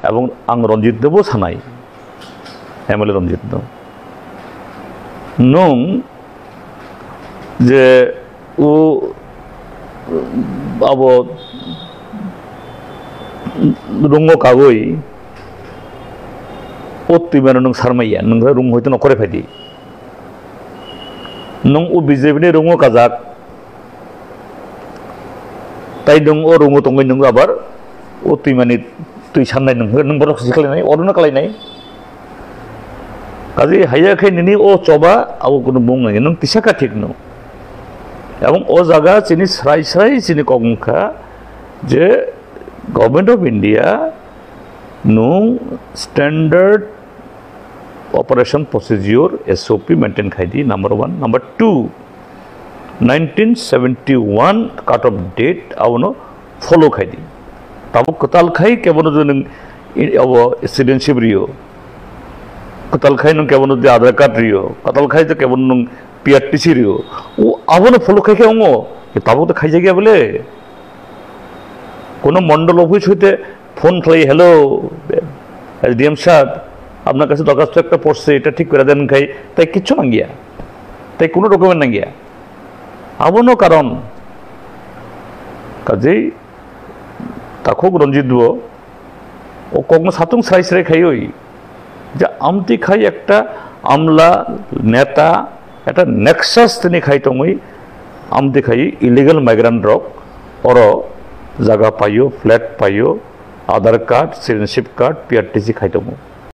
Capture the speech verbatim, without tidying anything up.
Ebong ang Ranjit no bo sanai, M L A Ranjit no. Nwng je o abo rungo kagwi o twimano nwng sarmaiya, nwng rung hoito nokore phaidi. Nwng o B J P ni rungo kajak, tai nwng o rungo tongwi nwng abar o twimani twi sannai nwng, nwng borok si khlainai, oro no khlainai. Kaji haiya khe nini o choba abo kunu bung nai, nwng tisa kha thik no. Ebong o jaga chini srai srai chini kok wngkha je Government of India nwng standard operation procedure, S O P maintain khai di, number one. Number two, nineteen seventy-one cut off date abono follow khai di. Tabuk kwtal khai kebono je nwng i-, abo citizenship rio, kwtal khai nwng kebono je Aadhaar card rio, kwtal khai je kebono nwng P R T C rio, o abono follow khai khe ongo, tabuk to khai jagya bole. কোনো মণ্ডল অফিস হইতে ফোন খালি, "hello, SDM সাহেব, আপনার কাছে দরখাস্ত একটা পড়ছে, এটা ঠিক করে দেন," খাই, তাই কিচ্ছু না গিয়া, তাই কোনো ডকুমেন্ট না গিয়া। Abono karon, kajei takhuk Ranjit bo o kokno satung srai srai khaiwi, je amtwi khai ekta amla, neta, ekta nexus tini khai tongwi, amtwi khai illegal migrant rok oro jaga paio, flat paio, Aadhaar card, citizenship card, P R T C khai tongo.